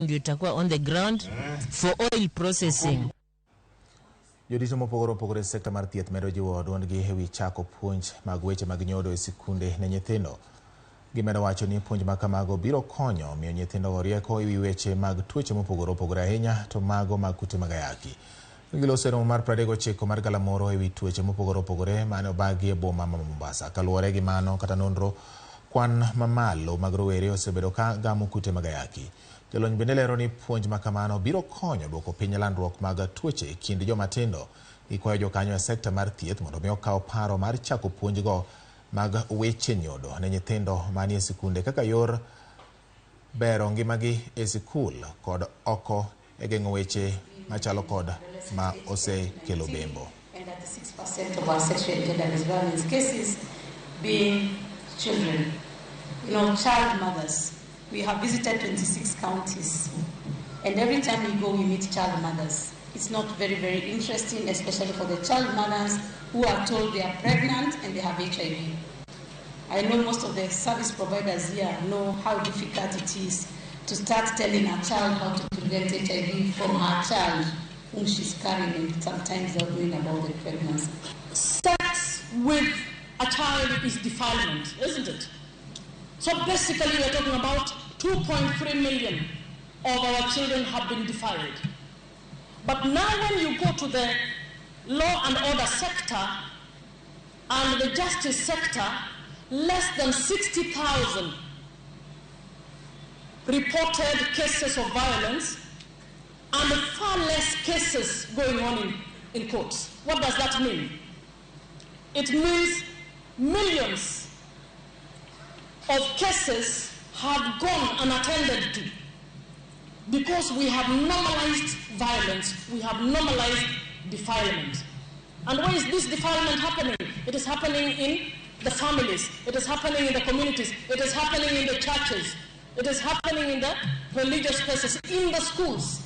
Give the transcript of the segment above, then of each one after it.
Ndio itakuwa on the ground for oil processing. Jodito mopogore opogore e sekta mar thieth medo jiwo duondgi e wi chako puonj mag weche mag nyodo e sikunde ne nyithindo. Gimedo wacho ni puonj ma kamago biro konyo miyo nyithindogo rieko e wi weche mag tuoche mopogore opogore ahinya to mago mag kute mag ayaki. Giloso e romo mar 39 mar galamoro e wi tuoche mopogore opogore mane obagi e boma ma Mombasa. Kaluwore gi mano kata nonro, kwan mamalo mag rowere osebedo ka gamo kute mag ayaki. Jolony bende lero ni puonj ma kamano biro konyo duoko piny landruok mag tuoche e kind jomatindo. Gikwayo jokanyo e sekta mar thieth mondo mi okaw paro mar chako puonjgo mag weche nyodo ne nyithindo manie sikunde kaka yor bero ngimagi e sikul kod oko e geng'o weche machalo kod ma osekelo bembo. And 36% of our sexual and gender-based violence cases being children. Child mothers. We have visited 26 counties, and every time we go, we meet child mothers. It's not very, very interesting, especially for the child mothers who are told they are pregnant and they have HIV. I know most of the service providers here know how difficult it is to start telling a child how to prevent HIV from her child whom she's carrying and sometimes not knowing about the pregnancy. Sex with a child is defilement, isn't it? So basically we're talking about 2.3 million of our children have been defiled. But now when you go to the law and order sector and the justice sector, less than 60,000 reported cases of violence and far less cases going on in courts. What does that mean? It means millions of cases have gone unattended to because we have normalized violence, we have normalized defilement. And where is this defilement happening? It is happening in the families, it is happening in the communities, it is happening in the churches, it is happening in the religious spaces, in the schools.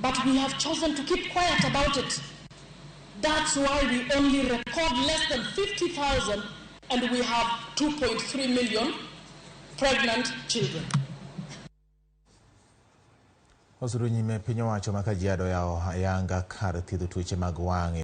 But we have chosen to keep quiet about it. That's why we only record less than 50,000 and we have 2.3 million pregnant children. Osuru nyime piny owacho ma Kajiado yawo ayanga kar thiedho tuoche mag wang'